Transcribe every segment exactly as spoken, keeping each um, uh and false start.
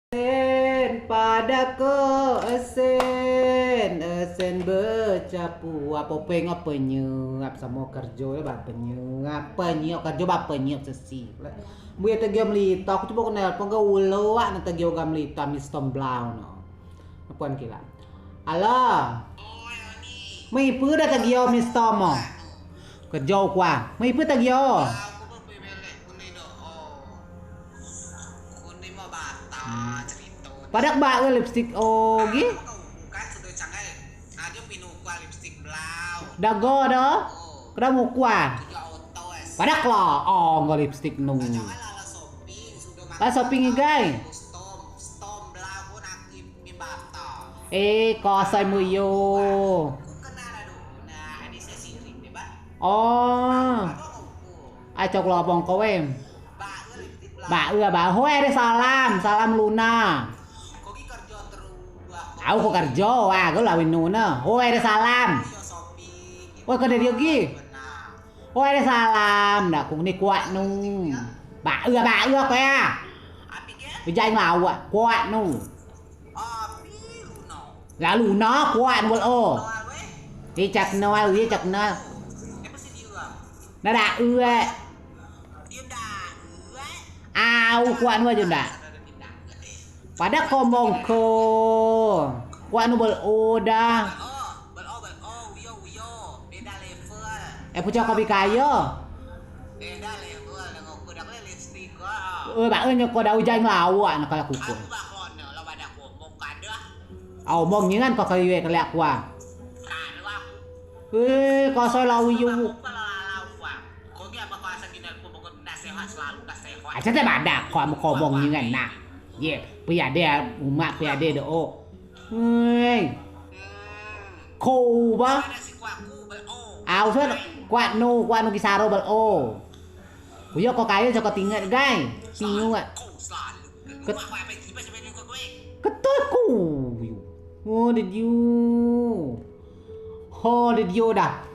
Sen, padeak ko, esen, esen becapu. Apo pengok penyuap samo kerjo ba penyuap, penyuap kerjo ba penyuap sesi. Buya tegio melita, aku coba aku nelpon ke ulo wak ne tegio ga melita Mister Blau no. Apuan kila. Halo. Mei pu da tegio Mister mo. Kerjo kua. Mei pu tegio. Padeak ba lipstik o gi. Dago do. Keda mukua. Padeak lo. Oh, nggo lipstik nu. La shopping igai. Eh, kosoi mu yo. Oh. Ai cok lobong kowe. Ba e ba. Hoe ade salam, salam Luna. Au ko kerjo, wah, ko lawin Luna. Hoe ade salam. Wah, ko ade dio gi. Hoe ade salam, dak ku ni kuat nu. Ba e ba e ko ya. Bijai ngelawak, kuat nu. Lalu no kuat nu bel o. Icak no, icak no. Nada ue. Au kuat nu aja ndak. Padeak ko mongko. Kuat nu bel o dah. Eh, pucak kopi kayo. Eh, ba e nyoko dau jai ngelawak nak kalau kuku. Au mong nyen ko kali we keliak kua. Eh, kosoi lau yu. Aja te badak ko amu komong nyen nah. Ye, pia de umak pia de do. Hei. Ko ba. Au so kuat nu, kuat nu kisaro bel o. Uyo ko kayo coko tinget gai. Tinget. Ket-, ketul ku. Oh, de dio. Ho, de dio dah.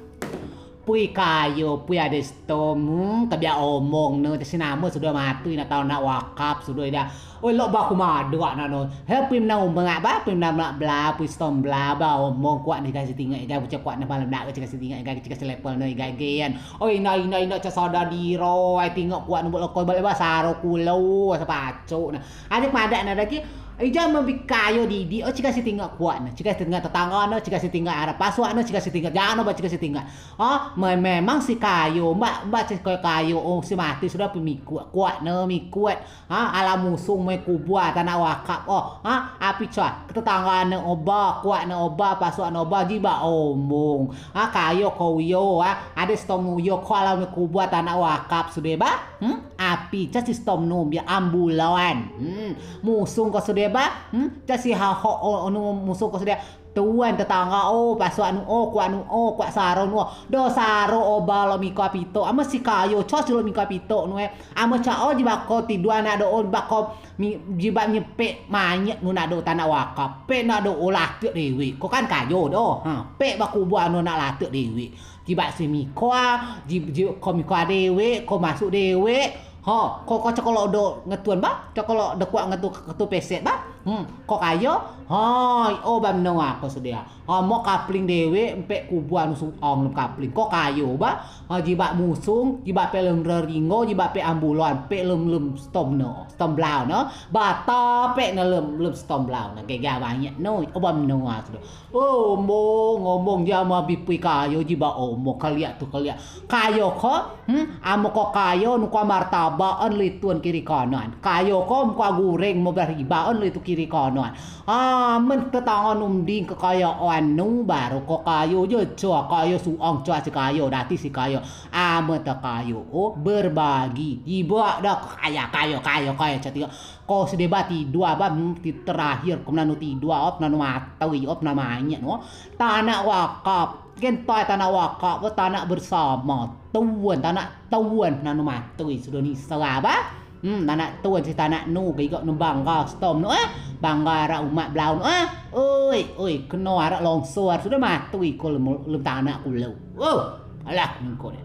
Pui kayo, pui ade stom, hmm, kebiak omong ne, tesi namo sudo matei, nak tau nak wakap sudo ida. Oi, lok ba ku madeak nano. He, pui menang umengak ba, pui menang melak bela, pui stom bela ba, omong kuat ne kasi tingak igai, kucek kuat ne malam nak kasi tingak igai, kasi level ne igai gen. Oi, ina, ina, ina, cak sada diro, ai tingak kuat ne buat lekoi balik ba, saro kulo, sepacok ne. Adik madak ne lagi, ijai membi kayo didik, oh, cika si tingak kuat ne, cika si tingak tetangga ne, cika si tingak arap pasuak ne, cika si tingak jano, ba cika si tingak. Ha, me-, memang si kayo, mbak, mbak si kayo, kayo, oh, si mati sudo pemikut, kuat ne, mikut. Ha, alau musung moi kubua tanak wakap, oh, ha, api coa, tetangga ne oba, kuat ne oba, pasuak ne oba, jibeak omong. Ha, kayo ko uyo, ha, ade stom uyo, ko alau moi kubua tanak wakap sudo ba? Hmm? Api coa si stom nu, biak ambulan. Hmm, musung ko sudo ba? Hmm, coa si hahok, oh, nu musung ko sudo. Tuan tetangga o, pasuak nu o, kuat nu o, kuat saro nu o. Do saro o ba lok miko apito. Amen si kayo, coa si lok miko apito nu e. Amen coa o jibeak ko tidua nak do o, jibeak ko mi-, jibeak nyepek manyek nu nak do tanak wakap. Pek nak do o latek dewek. Ko kan kayo do. Ha, pek ba kubua nu nak latek dewek. Jibeak si miko a, ji-, ji-, ko miko a dewek, ko masuk dewek. Ha, ko, ko cok lok do ngetun ba, cok lok do kuat ngetun, ngetun peset ba. Hmm, ko kayo. Ha, o ba menoa ko sudo. Ha, mok kapling dewek, mpek kubua nu suang lem kapling. Ko kayo ba. Ha, jibeak musung, jibeak pek lem reringgo, jibeak pek ambulan, pek lem, lem stom no, stom blau no. Bata pek ne lem, lem stom blau no. Gega banyak no, o ba menoa sudo. Oh, omong, omong, jano bi pui kayo, jibeak omong, keliak tu keliak. Kayo ko, hmm, amen ko kayo, nu ko martabak, en litun kiri kanan. Kayo ko, amen ko gureng, mau beribak, en litun kiri kanan. Amen tetangga nu mending kekayoan nu, baru ko kayo, je coa kayo, suang coa si kayo, dati si kayo. Amen te kayo, oh, berbagi. Jibeak dah kayo, kayo, kayo, kayo, cak tiga. Ko sudo ba tidua ba, hmm, ti-, terakhir ko menanu tidua, op, nanu matei, op, nanu manyek, no. Tanak wakap, gen tai tanak wakap, oh, tanak bersama. Tuan, tanak tuan, nanu matei, sudo ni sera ba. Hmm, tanak tuan si tanak nu, gigok nu bangga, stom nu, eh. Bangga arak umak blau nu, eh. Oi, oi, keno arak longsor, sudo matei, ko lem, lem tanak kulo. Oh, alah, mingko de.